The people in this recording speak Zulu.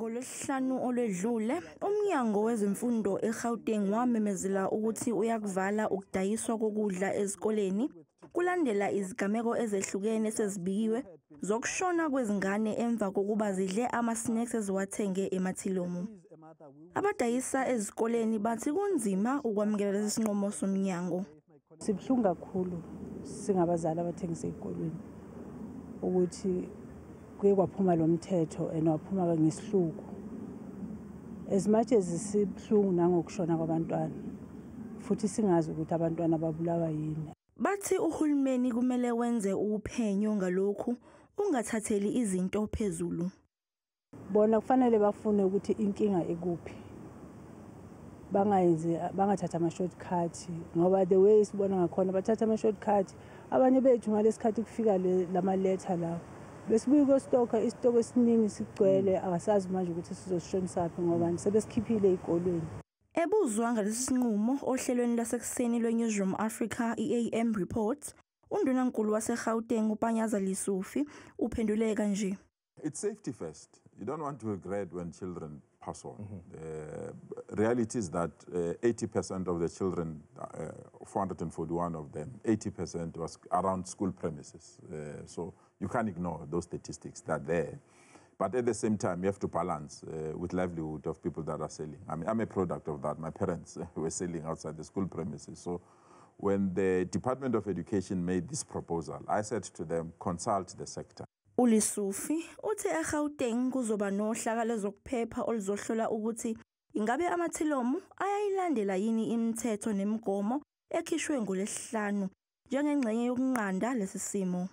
NgoLwesihlanu olwedlule, uMnyango Wezemfundo eGauteng wamemezela ukuthi uyakuvala ukudayiswa kokudla ezikoleni kulandela izigameko ezehlukene esezibikiwe zokushona kwezingane emva kokuba zidle ama-snacks eziwathenge emathilomu. Abadayisa ezikoleni bathi kunzima ukwamukela lesi sinqumo somnyango. Sibuhlungu kakhulu singabazali abathengisa ey'kolweni ukuthi kuye kwaphuma lo mthetho and waphuma ngesihluku. As much as sibuhlungu nangokushona kwabantwana, futhi singazi ukuthi abantwana babulawa yini. Bathi uhulumeni kumele wenze uphenyo ngalokhu, ungathatheli izinto phezulu. Bona kufanele bafune ukuthi inkinga ikuphi. Bangayenzi, bangathatha ama-shortcut, ngoba the way sibona ngakhona bathatha ama-shortcut. Abanye bethu ngalesikhathi kufika lama-letter lawo, besibuye ukuyostokha, isitoko esiningi sigcwele, akasazi manje ukuthi sizosishonisaphi ngoba sebesikhiphile ey'kolweni. Ebuzwa ngalesi sinqumo ohlelweni lwasekuseni lwe-Newsroom Africa i-AM Report, uNdunankulu waseGauteng uPanyaza Lesufi uphendule kanje. It's safety first. You don't want to regret when children pass on. The reality is that 80% of the children, 441 of them, 80% was around school premises. So you can't ignore those statistics that are there. But at the same time, you have to balance with livelihood of people that are selling. I mean, I'm a product of that. My parents were selling outside the school premises. So when the Department of Education made this proposal, I said to them, consult the sector. ULesufi uthi eGauteng kuzoba nohlaka lezokuphepha oluzohlola ukuthi ingabe amathilomu ayayilandela yini imithetho nemigomo ekhishwe ngoLwesihlanu njengengxenye yokunqanda lesi simo.